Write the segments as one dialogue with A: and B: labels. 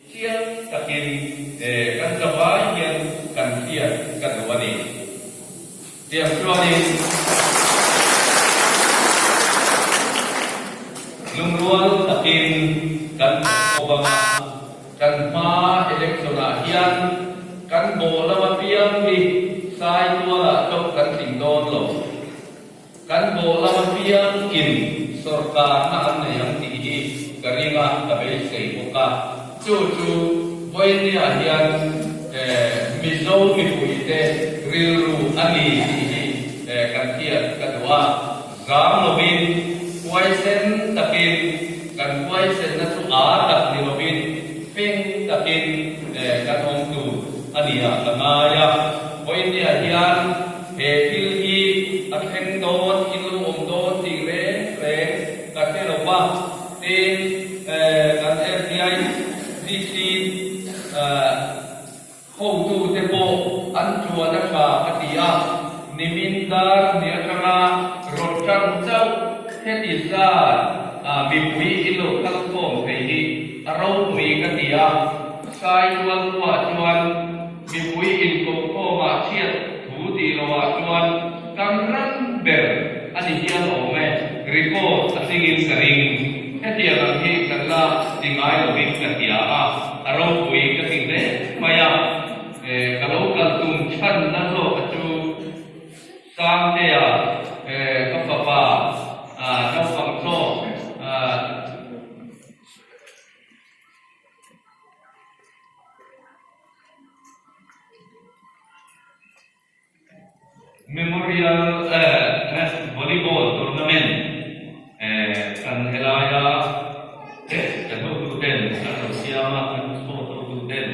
A: Chiang takin kan zavai hian kan hriat ka duh a ni. Tiang chuanin lungrual takin kan thawk ho vang a, kan hma election ah hian kan bawh lam apiang hi Saitualah chauh kan tling dawn lo. Kan bawh lam apiang in sawrkarna an nei ang tih hi ka ring a, ka beisei bawk a. Chu chu Vawinia hian Mizo mipuite rilru a ni tih hi kan hriat ka duh a. Zam lovin, huaisen takin, kan huaisenna chu a tak ni lovin feng takin kan awm tur a ni a ka ngai a. Vawinia hian He thil hi a thleng dawn, in lo awm dawn tih reng reng ka hre lo va, tin kan FDIDC hotute pawh an tuan a tha ka ti a, nimin dar ni atanga rawn tan chauh heti zat mipui in lo kal khawm thei hi a ropui ka ti a, Saitual khuaah chuan Mipui inkawmkhawmah chhiat thu tih lohah chuan kan ran ber a ni hial awm e, record a tlingin ka ring. Hetiang ang hi kan la ti ngai lovin ka hria a, a ropui ka ti hle mai a. Ka lo kal tum chhanna zawka chu Sangtea ka fapa naupang zawk Memorial Volleyball Tournament kan helaia kan hotuten an lo siam a, kan sport hotuten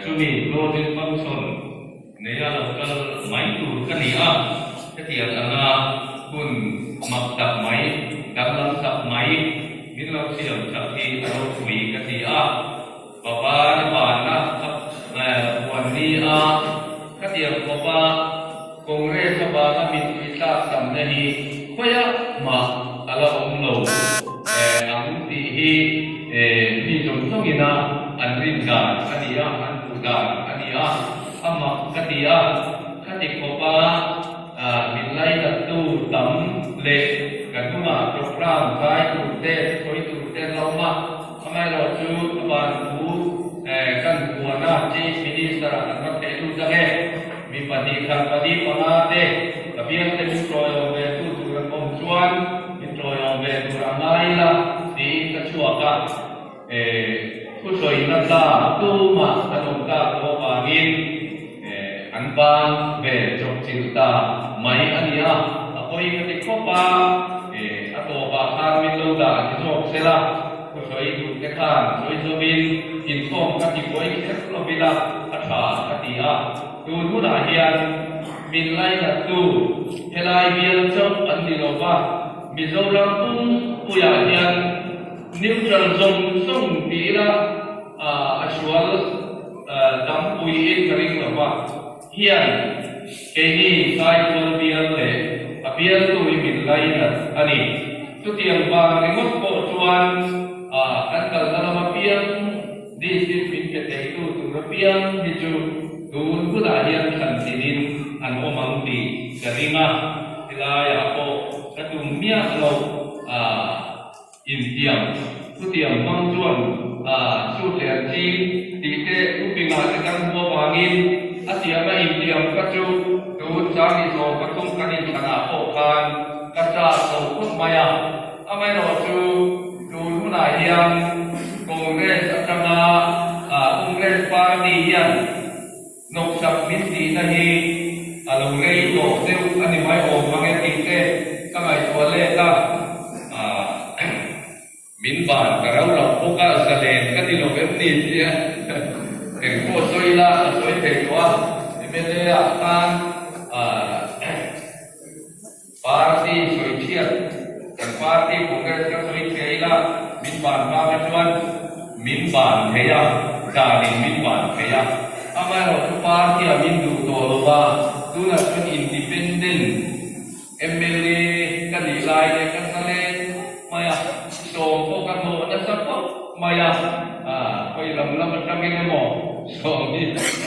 A: chumi closing function neia lo kal mai tur ka ni a, hetiang anga hun mak tak mai, danglam tak mai min lo siam chak hi a ropui ka ti a. Papa na banna ka puan ni a, khatiang khawpa Congress avanga mipui tlak tamna hi khawiah mah a la awm lo ang tih hi mi zawng zawngina an rin dan a ni a, an hmuh dan a ni a, a mak ka ti a, khati khawpa min lainattu tam leh ka hnungah programme zai tur te, sawi tur te an la awm a. Amaherawh chu a ban thu kan huana Chief Minister ah kan va theh lut ang e. Mi pahnih khat pali panga te ka bial te min tawiawm ve tu tur an awm chuan min tawiawm ve tur a ngai ila tiin ka chhuak a. Thusawi nasa tumah kan awm tak loh avangin an ban ve chawpchilh ta mai a ni a. A pawi ka ti khawp a, a tawpah khan min lo dah ni zawk sela. Thusawi duh te khan sawi zawmin inkhawm ka ti buai kher lo ila a tha ka ti a, tun hunah hian min lainattu helai bial chauh an ni lo va, Mizoram pumpuiah hian neutral zawng zawng ti ila a sual dampuiin ka ring lo va, hian keini Saitual bial leh a bialtu hi min lainat a ni. Chutiang vang ringawt pawh chuan kan kalna lama piang district min pe theitu tur apiang hi chu tun hunah hian thlan tinin an awm ang tih ka ring a, helaiah pawh ka tum miah lo intiam. Chutiang hmang chuan chu tler ching tih te upingah te kan hmu avangin a tiama intiam kha chu tun chang inhlawm pathum kan inthlanah pawh khan ka chak lo phawt mai a. Amaherawh chu tun hunah hian Congress atanga Congress party hian Nawksak min tihna hi a lo rei tawh deuh a ni mai awm mang e tih te ka ngaihtuah let a. Min ban ka rau loh bawk a, zalen ka ni lo em ni tia eng pawh sawi ila ka sawi thei tawh a, mla ah khan Party sawi chhiat, kan party Congress ka sawi chhia ila min ban hma kha chuan min ban thei a, danin min ban thei a. Amaherawh chu party ah min duh tawh lo va, tunah chuan independent mla ka nih lai leh ka zalen mai a, sawm pawh ka hlawh nasa khawp mai a. Khawi lam lam atangin emaw sawm hi.